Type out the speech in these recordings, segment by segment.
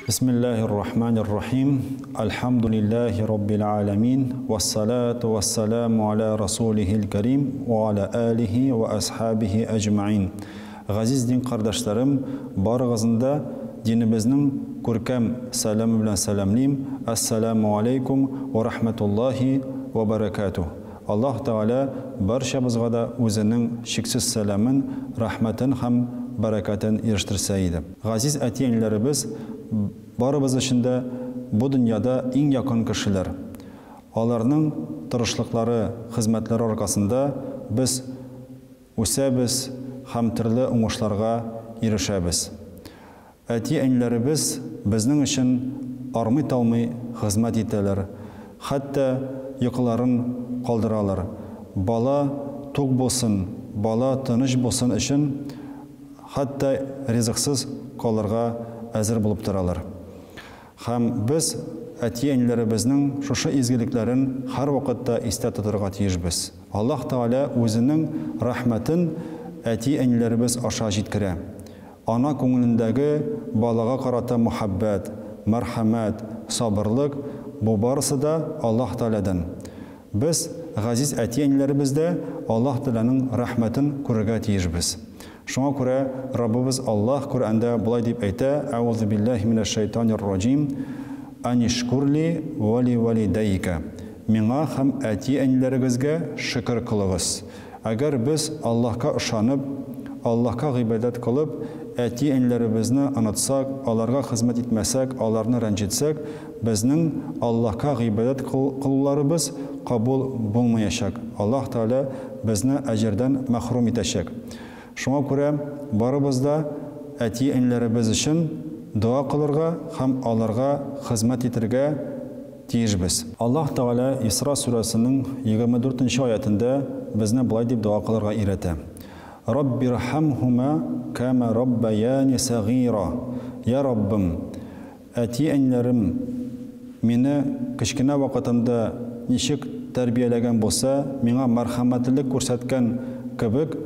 Бисмиллаһир рахманир рахим. Альхамдулиллахи раббил аламин. Вассалату вассаламу аля расулихил карим ва аля алихи ва асхабихи әҗмәин. Газиз дин кардәшләрем, барыгызны да динебезнең күркәм сәламе белән сәламлим. Ассаламу алейкум ва рахматуллахи ва баракатух. Аллаһ Тәгалә барчабызга да үзенең чиксез сәламен, рәхмәтен һәм бәрәкәтен ирештерсә иде. Газиз әти-әниләребез барыбыз өчен дә бу дөньяда иң якын кешеләр. Аларның тырышлыклары, хезмәтләре аркасында без үсәбез һәм төрле уңышларга ирешәбез. Әти-әниләребез безнең өчен армый-талмый хезмәт итәләр, хәтта йокыларын калдыралар. Бала тук булсын, бала тыныч булсын өчен хәтта ризыксыз калырга әзер булып торалар. Һәм без әти-әниләребезнең шушы изгелекләрен һәрвакытта истә тотарга тиешбез. Аллаһ Тәгалә үзенең рәхмәтен әти-әниләребез аша җиткерә. Ана күңелендәге балага карата мөхәббәт, мәрхәмәт, сабырлык, бу барысы да Аллаһ Тәгаләдән. Без, газиз әти-әниләребез дә Аллаһ Тәгаләнең рәхмәтен күрергә тиешбез. Шуңа күрә Раббыбыз Аллаһ Коръәндә болай дип әйтә, Әгъузу биллаһи минәш шайтанир раҗим, Анишкурли ва ли валидәйкә. Миңа һәм әти-әниләрегезгә шөкер кылыгыз. Әгәр без Аллаһка ышанып, Аллаһка гыйбадәт кылып, әти-әниләребезне онытсак, аларга хезмәт итмәсәк, аларны рәнҗетсәк, безнең Аллаһка гыйбадәт кылуларыбыз кабул булмаячак. Аллаһ Тәгалә безне әҗердән мәхрүм итәчәк. Шуңа күрә барыбыз да әти-әниләребез өчен дога кылырга һәм аларга хезмәт итергә тиешбез. Аллаһ Тәгалә Исра сүрәсенең 24 нче аятендә безне болай дип дога кылырга өйрәтә, Раббирхәмһүмә кәмә раббәяни сәгыйра, Йә Раббым, әти-әниләрем мине кечкенә вакытымда ничек тәрбияләгән булса, миңа мәрхәмәтлелек күрсәткән кебек,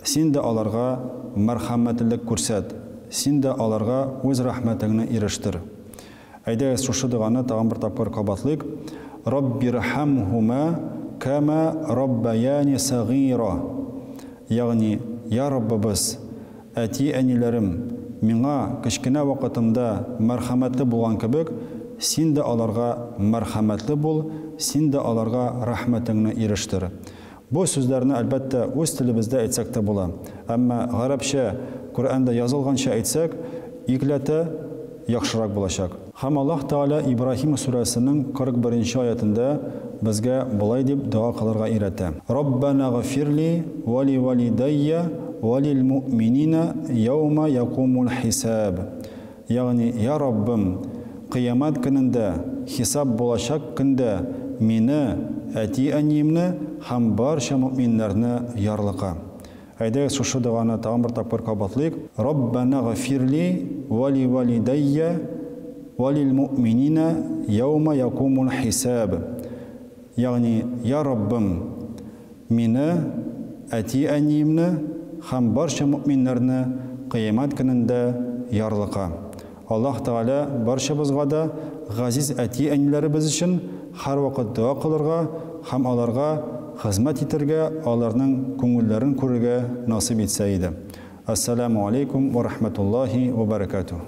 Син дә аларга мәрхәмәтлелек күрсәт, Син дә аларга Үз рәхмәтеңне ирештер. Әйдәгез, шушы доганы тагын бер тапкыр кабатлыйк. Раббирхәмһүмә кәмә раббәяни сәгыйра. Ягъни, Я Раббыбыз, әти-әниләрем миңа кечкенә вакытымда мәрхәмәтле булган кебек, Син дә аларга мәрхәмәтле бул, Син дә аларга рәхмәтеңне ирештер. Бу сүзләрне, әлбәттә, үз телебездә әйтсәк тә була. Әмма гарәпчә, Коръәндә язылганча әйтсәк, икеләтә яхшырак булачак. Һәм Аллаһ Тәгалә Ибраһим сүрәсенең 41 нче аятендә безгә болай дип дога кылырга өйрәтә, Раббәнә гфирли вә ли вәлидәйя вә лил муъмининә яумә якумул хисаб. Ягъни, Йа Раббым, Кыямәт көнендә, хисап булачак көндә мине, әти-әниемне һәм барча мөэминнәрне ярлыка. Әйдәгез, шушы доганы тагын бер тапкыр кабатлыйк, Раббәнә гфирли вә ли вәлидәйя вә лил муъмининә яумә якумул хисаб. Ягъни, Йа Раббым, мине, әти-әниемне һәм барча мөэминнәрне Кыямәт көнендә ярлыка. Аллаһ Тәгалә барчабызга да газиз әти-әниләребез өчен һәрвакыт дога кылырга һәм аларга хезмәт итәргә, аларның күңелләрен күрергә насыйп итсә иде. Әссәләмү алейкум вә рахмәтуллаһи вә бәрәкәтүһ.